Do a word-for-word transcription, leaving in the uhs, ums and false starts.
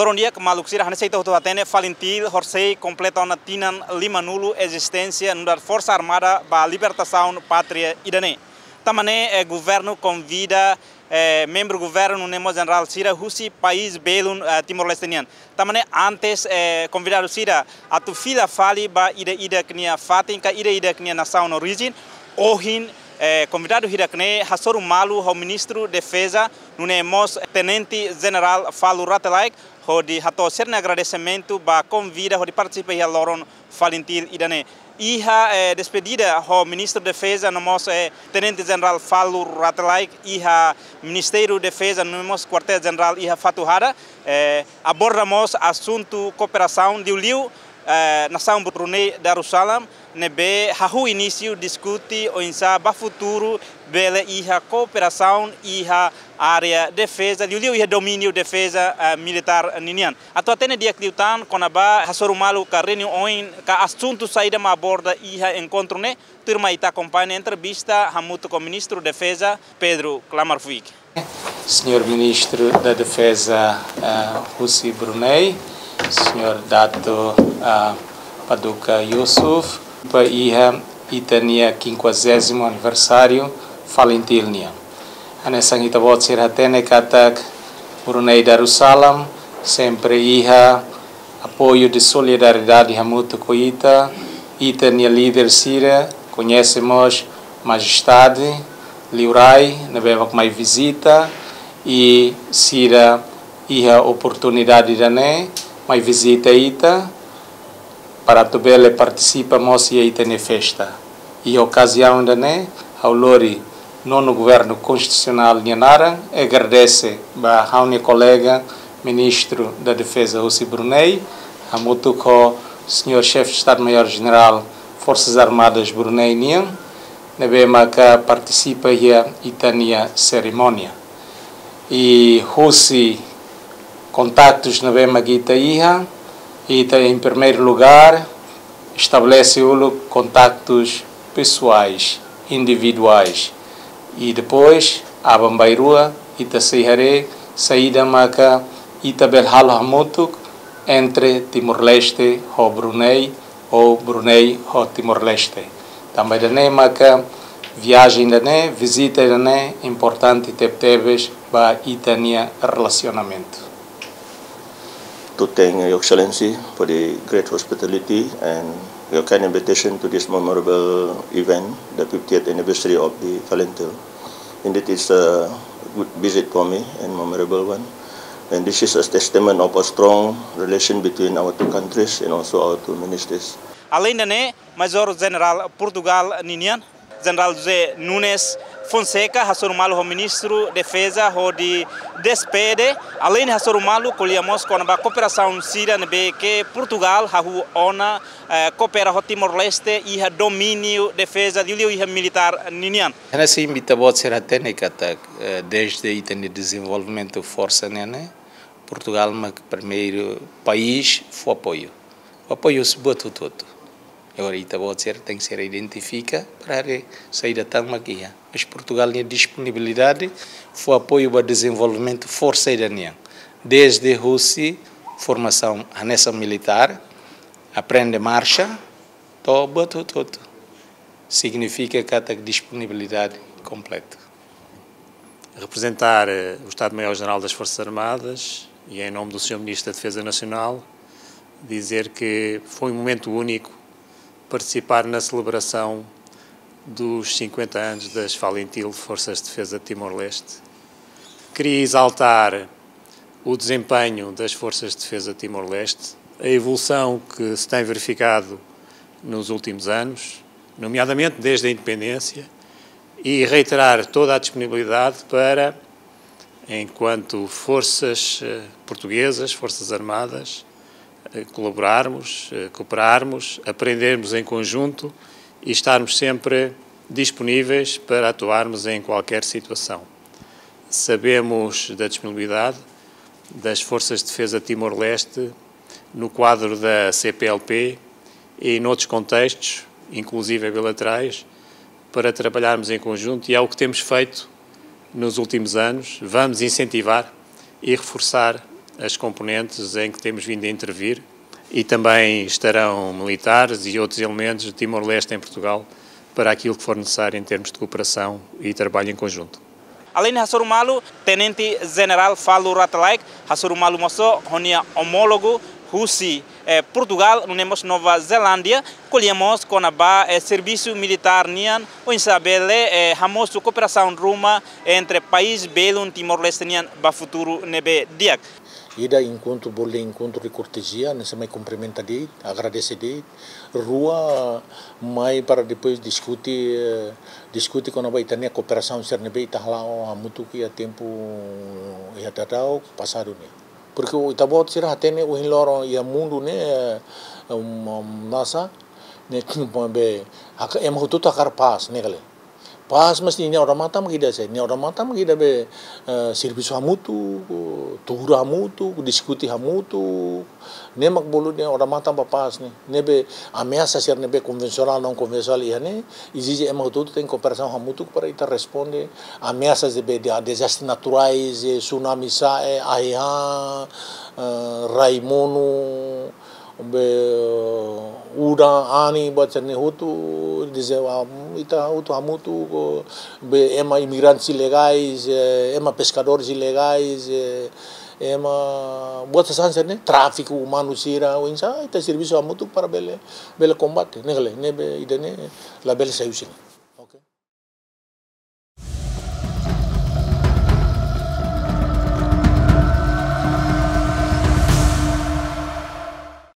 Loron di'ak maluk sira, hanesan ita hotu hatene, FALINTIL horisehik kompleta ona tinan limanulu ezisténsia nu'udar Forsa Armada ba Libertasaun Pátria ida-ne'e. Tanba ne'e, eh, governu konvida, eh, membru governu nune'e mós jenerál sira husi país belun, eh, Timor-Leste nian. Tanba ne'e antes, eh, konvidadu sira atu fila fali ba ida-idak nia fatin ka ida-idak nia nasaun orijen, ohin, eh, konvidadu hirak-ne'e hasoru malu ho Ministru Defeza, nune'e mós Tenente Jenerál Falur Rate-Laek, hodi hato'o sira-nia agradesimentu ba konvida hodi partisipa iha loron FALINTIL ida-ne'e. Iha, eh, despedida ho Ministru Defeza no mós, eh, Tenente Jenerál Falur Rate-Laek iha Ministériu Defeza no mós Kuartél Jenerál iha Fatuhada, eh, aborda mós asuntu kooperasaun liuliu, eh, nasaun Brunei Darussalam, ne'ebé hahú inísiu diskute oinsá ba futuru bele iha kooperasaun iha área defeza, liuliu iha domíniu defeza, eh, militár ninian. Atu hatene di'ak liután kona-ba hasoru malu ka reuniaun ka asuntu saida mak aborda iha enkontru ne'e, tuirmai ita akompaña entrevista hamutuk ho Ministru Defeza Pedro Klamar Fuik. Señór Ministru da Defeza, eh, husi Brunei, Señór Dato, eh, Paduka Yusuf, ba iha ita-nia kinkuazésimu aniversáriu FALINTIL nian. Hanesan ita-boot sira hatene katak Brunei Darussalam sempre iha apoiu de solidariedade hamutuk ho ita, ita-nia líder sira, koñese mós Majestade Liurai, ne'ebé mak mai vizita, i sira iha oportunidade ida-ne'e mai vizita ita, para atu bele partisipa mós iha ita-nia festa. I okaziaun ida-ne'e, ha'u lori Nonu Governu Konstitusionál nia naran, agradese ba ha'u-nia kolega Ministru da Defeza husi Brunei, hamutuk ho Señór Xefe Estadu-Maiór Jenerál Forsas Armadas Brunei nian, ne'ebé maka partisipa iha ita-nia serimónia. I husi kontaktus ne'ebé mak ita iha, ita, em primeiro lugar, estabelese uluk kontaktus pesoais, individuais. I depois, aban-bainrua, ita sei haree saida maka ita bele halo hamutuk entre Timor-Leste ho Brunei, ou Brunei ho Timor-Leste. Tanba ida-ne'e maka viajen ida-ne'e, vizita ida-ne'e importante tebetebes ba ita-nia relasionamentu. To thank Your Excellency for the great hospitality and your kind invitation to this memorable event, the fiftieth anniversary of the FALINTIL. Indeed, it's a good visit for me and memorable one. And this is a testament of a strong relation between our two countries and also our two ministries. Alende ne'e, Major Jenerál Portugal ninian, Jenerál José Nunes Fonseca, hasoru malu ho Ministru Defeza hodi despede. Alende hasoru malu, ko'alia mós kona-ba kooperasaun sira ne'ebé ke Portugal hahú ona, eh, koopera ho Timor-Leste iha domíniu defeza, liuliu iha militár ninian. Hanesan ita-boot sira hatene katak, eh, desde ita-nia dezenvolvimentu forsa nian ne'e, Portugal mak primeiru país fó apoiu. Fó apoiu husi buat hotu-hotu. Agora ita-boot sira tenke ser identifika para haree saida tan mak iha. Mas Portugal nia disponibilidade fó apoiu ba dezenvolvimentu forsa ida nian. Desde husi formasaun hanesan militár, aprende marxa, to'o buat hotu-hotu. Signifika katak disponibilidade kompleta. Representar, eh, o Estado-Maior-General das Forças Armadas e, em nome do senhor Ministro da Defesa Nacional, dizer que foi um momento único participar na celebração dos cinquenta anos das FALINTIL, Forças de Defesa de Timor-Leste. Queria exaltar o desempenho das Forças de Defesa de Timor-Leste, a evolução que se tem verificado nos últimos anos, nomeadamente desde a independência, e reiterar toda a disponibilidade para, enquanto forças, eh, portuguesas, Forças Armadas, eh, colaborarmos, eh, cooperarmos, aprendermos em conjunto e estarmos sempre disponíveis para atuarmos em qualquer situação. Sabemos da disponibilidade das Forças de Defesa de Timor-Leste no quadro da C P L P e noutros contextos, inclusive bilaterais, para trabalharmos em conjunto, e é o que temos feito nos últimos anos. Vamos incentivar e reforçar as componentes em que temos vindo a intervir e também estarão militares e outros elementos de Timor-Leste em Portugal para aquilo que for necessário em termos de cooperação e trabalho em conjunto. Além de hasoru malu, Tenente Jenerál Falur Rate Laek hasoru malu mós ho nia omólogu husi eh, Portugal, nune'e mós Nova Zelándia, ko'alia mós kona-ba eh, servisu militár nian, oinsá bele eh, hamosu kooperasaun ruma entre país belun Timor-Leste nian ba futuru ne'ebé di'ak. Ida enkontru, bolu enkontru de kortezia, ne'e mai kumprimenta de'it, agradese de'it. Rua, mai para depois diskute, eh, diskute kona-ba ita-nia kooperasaun sira ne'ebé ita hala'o hamutuk iha tempu iha daudaun pasadu ne'e. Porke ita-boot sira hatene ohin loron iha mundu ne'e, eh, um, um, nasa, ne'e be haka, ema hotu-hotu hakarak pás, ne'e ka lae. Pás, mas nia odamatan mak ida, se nia odamatan mak ida be, eh, servisu hamutuk, tuur hamutuk, diskute hamutuk, ne'e mak bolu nia odamatan ba pás ne'e. Ne'ebé ameasa sira ne'ebé konvensionál, naun konvensionál iha ne'e, ezije ema hotu-hotu tenke kooperasaun hamutuk para ita responde ameasas de, de dezastres naturais, eh, tsunami sa'e, ahi han, eh, rai monu, be, eh, udan, anin, buat sira-ne'e hotu, dizer, ah, ita hotu hamutuk, be ema imigrantes ilegais, eh, ema pescadores ilegais, eh, ema buat sasán sira-ne'e, tráfiku umanu sira, oinsá ita servisu hamutuk para bele, bele kombate, ne'e ka lae, ne'ebé ida-ne'e labele sai husi ne'e.